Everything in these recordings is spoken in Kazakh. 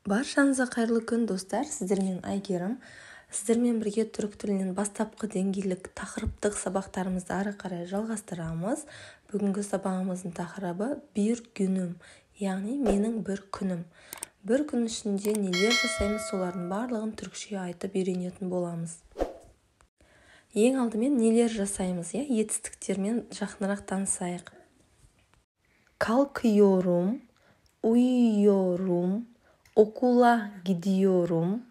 Баршаңызға қайырлы күн, достар! Сіздермен Әйгерім. Сіздермен бірге түрік тілінен бастапқы деңгейлік тақырыптық сабақтарымызды ары қарай жалғастырамыз. Бүгінгі сабағымыздың тақырыбы «Bir günüm», яғни менің бір күнім. Бір күн ішінде нелер жасаймыз, солардың барлығын түрікше айтып үйренетін боламыз. Ең алдымен нелер жасаймыз, иә, етістіктермен жақынырақ танысайық. Kalkıyorum, uyuyorum, okula gidiyorum,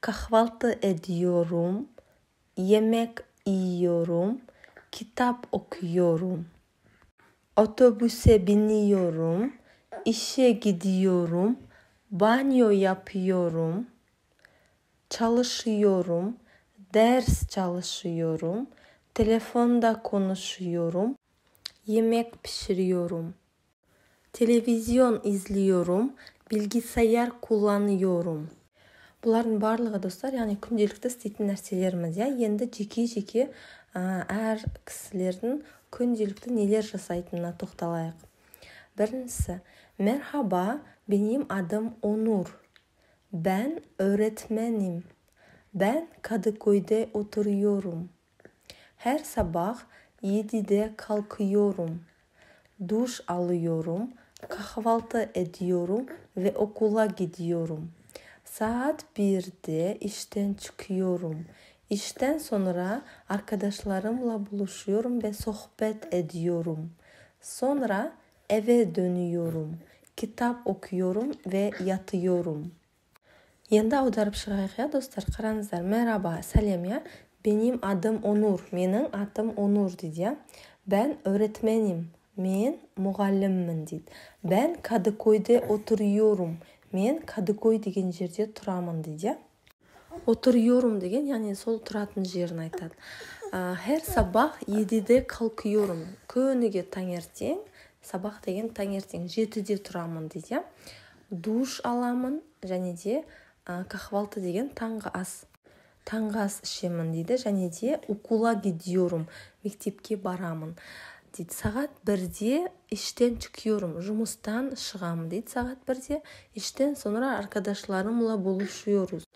kahvaltı ediyorum, yemek yiyorum, kitap okuyorum. Otobüse biniyorum, işe gidiyorum, banyo yapıyorum, çalışıyorum, ders çalışıyorum, telefonda konuşuyorum, yemek pişiriyorum. Televizyon izliyorum, bilgisayar kullanıyorum. Бұлардың барлығы, достар, яғни күнделікті істейтін нәрселеріміз, иә. Енді жеке-жеке әр кісілердің күнделікті нелер жасайтынына тоқталайық. Біріншісі: Merhaba, benim adım Onur. Ben öğretmenim. Ben Kadıköy'de oturuyorum. Her sabah 7'de kalkıyorum. Duş alıyorum, kahvaltı ediyorum ve okula gidiyorum. Saat 1'de işten çıkıyorum. İşten sonra arkadaşlarımla buluşuyorum ve sohbet ediyorum. Sonra eve dönüyorum. Kitap okuyorum ve yatıyorum. Енді аударып шығайық, иә, достар. Қараңыздар: Merhaba, сәлем, иә. Benim adım Onur, менің атым Онур дейді, иә. Ben öğretmenim, мен мұғаліммін дейді. Ben Kadıköy'de oturuyorum, мен Кадыкөй деген жерде тұрамын дейді, иә. Oturuyorum деген, яғни сол тұратын жерін айтады. Her sabah 7'de kalkıyorum, күніге таңертең, sabah деген таңертең, 7-де тұрамын дейді, иә. Душ аламын және де kahvaltı деген таңғы ас, таңғы ас ішемін дейді. Және де okula gidiyorum, мектепке барамын дейді. Сағат 1-де işten çıkıyorum, жұмыстан шығамын дейді сағат 1-де. İşten sonra arkadaşlarımla buluşuyoruz,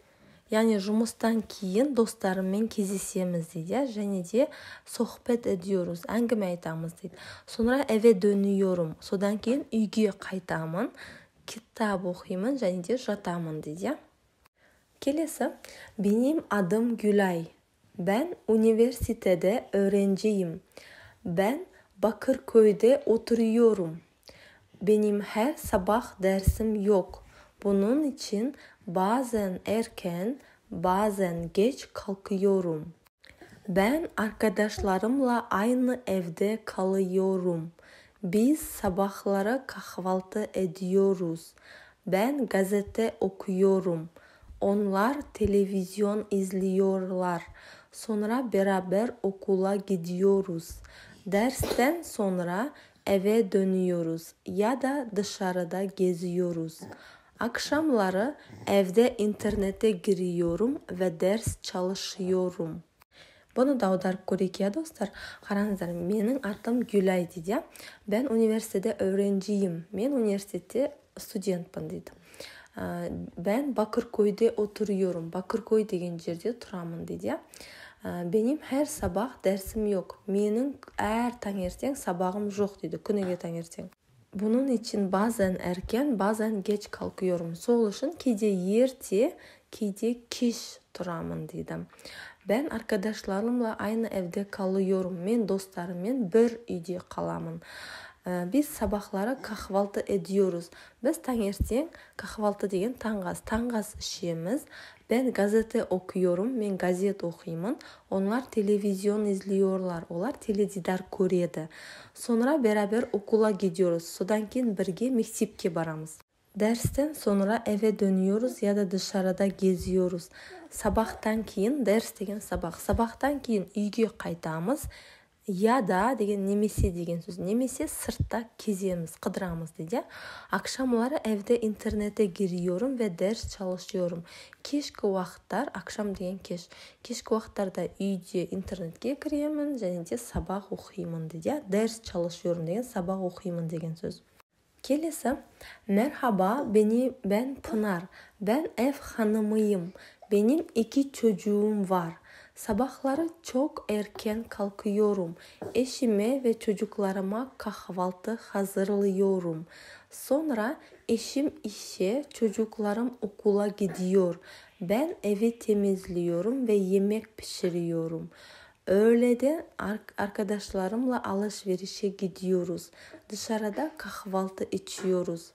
яғни жұмыстан кейін достарыммен кездесеміз дейді, иә. Және де sohbet ediyoruz, әңгіме айтамыз дейді. Sonra eve dönüyorum, содан кейін үйге қайтамын, kitap оқимын және де жатамын дейді, иә. Келесі: Benim adım Gülay. Ben üniversitede öğrenciyim. Ben Bakırköy'de oturuyorum. Benim her sabah dersim yok. Bunun için bazen erken, bazen geç kalkıyorum. Ben arkadaşlarımla aynı evde kalıyorum. Biz sabahları kahvaltı ediyoruz. Ben gazete okuyorum. Onlar televizyon izliyorlar. Sonra beraber okula gidiyoruz. Dersten sonra eve dönüyoruz ya da dışarıda geziyoruz. Akşamları evde internete giriyorum ve ders çalışıyorum. Бұны да аударып көрейік, иә, достар. Қараңыздар: менің атым Гүлай дейді, иә. Ben üniversitede öğrenciyim, мен университетте студентпін дейді. Ben Bakırköy'de oturuyorum, Бакыркөй деген жерде тұрамын дейді, иә. Benim her sabah dersim yok, менің әр таңертең сабағым жоқ дейді, күніге таңертең. Bunun için bazen erken, bazen geç kalkıyorum, сол үшін кейде ерте, кейде кеш тұрамын дейді. Ben arkadaşlarımla aynı evde kalıyorum, мен достарыммен бір үйде қаламын. Biz sabahları kahvaltı ediyoruz, біз таңертең, kahvaltı деген таңғы ас, таңғы ас ішеміз. Ben gazete okuyorum, мен газет оқимын. Onlar televizyon izliyorlar, олар теледидар көреді. Sonra beraber okula gidiyoruz, содан кейін бірге мектепке барамыз. Dersten sonra eve dönüyoruz ya da dışarıda geziyoruz. Сабақтан кейін, ders деген сабақ, сабақтан кейін үйге қайтамыз, ya da деген немесе деген сөз, немесе сыртта кеземіз, қыдырамыз дейді. Akşamları evde internete giriyorum ve ders çalışıyorum. Кешкі уақыттар, akşam деген кеш, кешкі уақыттарда үйде интернетке кіремін және де сабақ оқимын дейді, иә. Ders çalışıyorum деген сабақ оқимын деген сөз. Келесі. Merhaba, ben Pınar. Ben ev hanımıyım. Benim 2 çocuğum var. Sabahları çok erken kalkıyorum. Eşime ve çocuklarıma kahvaltı hazırlıyorum. Sonra eşim işe, çocuklarım okula gidiyor. Ben evi temizliyorum ve yemek pişiriyorum. Öğleden arkadaşlarımla alışverişe gidiyoruz. Dışarıda kahvaltı içiyoruz.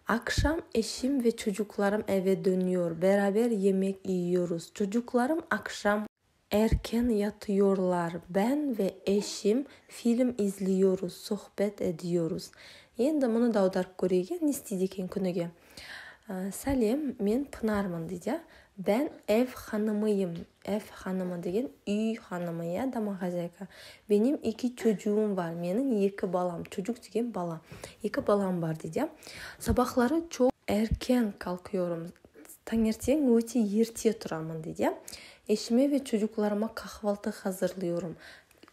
Akşam eşim ve çocuklarım eve dönüyor. Beraber yemek yiyoruz. Çocuklarım akşam erken yatıyorlar. Ben ve eşim film izliyoruz, sohbet ediyoruz. Енді мұны да аударып көрейік, не істейді екен күніге. Сәлем, мен Пынармын дейді. Ben ev hanımıyım. Ev hanımı деген үй hanımı, ya, домохозяйка. Benim 2 çocuğum var. Менің 2 балам. Çocuk деген бала. 2 балам бар дейді. Sabahları çok erken kalkıyorum. Таңертең өте ерте тұрамын дейді. Eşime ve çocuklarıma kahvaltı hazırlıyorum.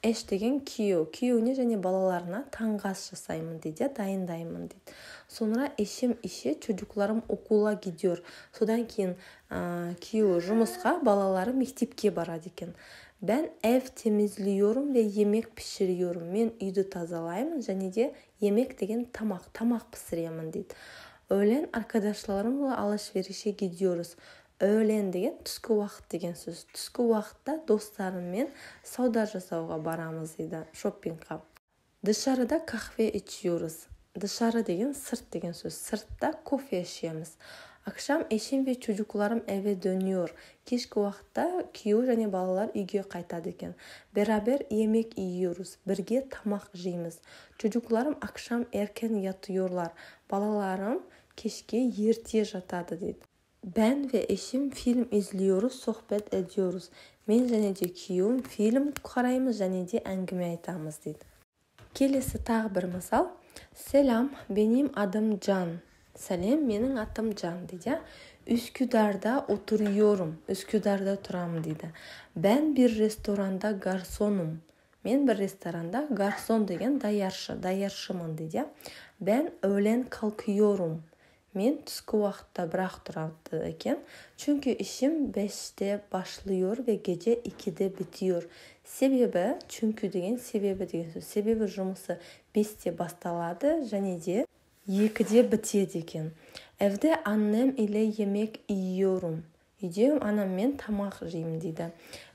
Eş деген күйеу. Күйеуіне және балаларына таңғы ас жасаймын дейді, дайындаймын дейді. Sonra eşim işe, çocuklarım okula gidiyor. Содан кейін күйеуі жұмысқа, балалары мектепке барады екен. Ben ev temizliyorum ve yemek pişiriyorum. Мен үйді тазалаймын және де yemek деген тамақ, тамақ пісіремін дейді. Öğlen arkadaşlarımla alışverişe gidiyoruz. Öğlen деген түскі уақыт деген сөз. Түскі уақытта достарыммен сауда жасауға барамыз дейді, шоппингқа. Dışarıda kahve içiyoruz. Dışarı деген сырт деген сөз. Сыртта кофе ішеміз. Akşam eşim ve çocuklarım eve dönüyor. Кешкі уақытта күйеу және балалар үйге қайтады екен. Beraber yemek yiyoruz. Бірге тамақ жейміз. Çocuklarım akşam erken yatıyorlar. Балаларым кешке ерте жатады дейді. Ben ve eşim film izliyoruz, sohbet ediyoruz. Мен және де күйеуім фильм қараймыз және де әңгіме айтамыз дейді. Келесі тағы бір мысал. Selam, benim adım Can. Сәлем, менің атым Жан дейді. Üsküdar'da oturuyorum. Üsküdar'da тұрамын дейді. Ben bir restoranda garsonum. Мен бір ресторанда гарсон деген даяршы, даяршымын дейді. Ben öğlen kalkıyorum. Мен түскі уақытта бірақ тұрады екен. Çünkü işim 5-те başlıyor ve gece 2-де bitiyor. Себебі, çünkü деген себебі деген сөз. Себебі жұмысы 5-те басталады және де 2-де бітеді екен. Evde annem ile yemek yiyorum. Үйде анаммен тамақ жеймін дейді.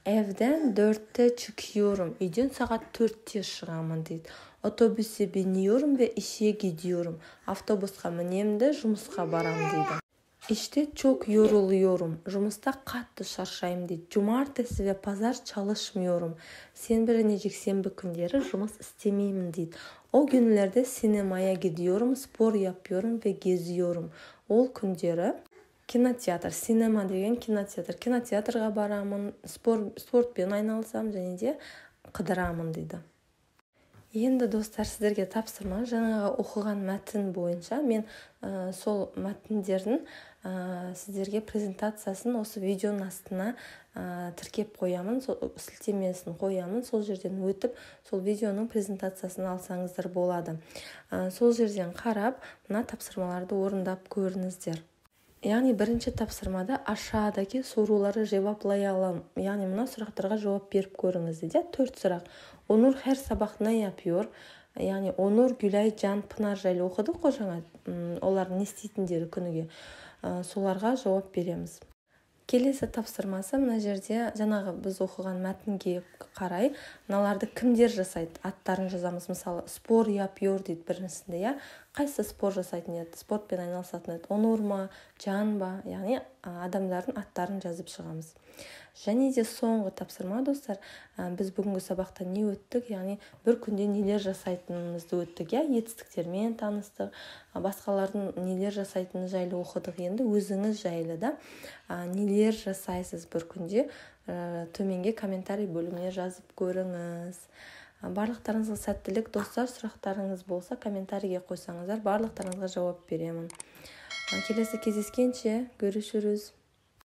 Evden 4-те çıkıyorum. Үйден сағат 4-те шығамын дейді. Otobüse biniyorum ve işe gidiyorum. Автобусқа мінемін де жұмысқа барамын дейді. İşte çok yoruluyorum. Жұмыста қатты шаршаймын дейді. Cumartesi ve pazar çalışmıyorum. Сенбі және жексенбі күндері жұмыс істемеймін дейді. O günlerde sinemaya gidiyorum, spor yapıyorum ve geziyorum. Ол күндері кинотеатр, синема деген кинотеатр. Кинотеатрға барамын, спортпен айналысамын және де қыдырамын дейді. Енді достар, сіздерге тапсырма. Жаңағы оқыған мәтін бойынша мен сол мәтіндердің сіздерге презентациясын осы видеоның астына тіркеп қоямын, сол сілтемесін қоямын, сол жерден өтіп, сол видеоның презентациясын алсаңыздар болады. Сол жерден қарап, мына тапсырмаларды орындап көріңіздер. Яғни бірінші тапсырмада aşağıdaki soruları cevaplayalım. Яғни мына сұрақтарға жауап беріп көріңіз дейді. 4 сұрақ. Onur her sabah ne yapıyor? Яғни Onur, Гүлай, Жан, Пынар жайлы оқыдық қой жаңа. Олар не істейтіндері күніге. Соларға жауап береміз. Келесі тапсырмасы мына жерде жаңағы біз оқыған мәтінге қарай мыналарды кімдер жасайды, аттарын жазамыз. Мысалы, spor yapıyor дейді біріншісінде, иә? Қайсы спор жасайтын еді, спортпен айналысатын еді, Онур ма, Жан ба, яғни адамдардың аттарын жазып шығамыз. Және де соңғы тапсырма, достар, біз бүгінгі сабақта не өттік, яғни бір күнде нелер жасайтынымызды өттік, иә, етістіктермен таныстық, басқалардың нелер жасайтыны жайлы оқыдық. Енді өзіңіз жайлы да, нелер жасайсыз бір күнде, төменге комментарий бөліміне жазып көріңіз. Барлықтарыңызға сәттілік, достар. Сұрақтарыңыз болса, комментарийге қойсаңыздар, барлықтарыңызға жауап беремін. Келесі кездескенше, görüşürüz.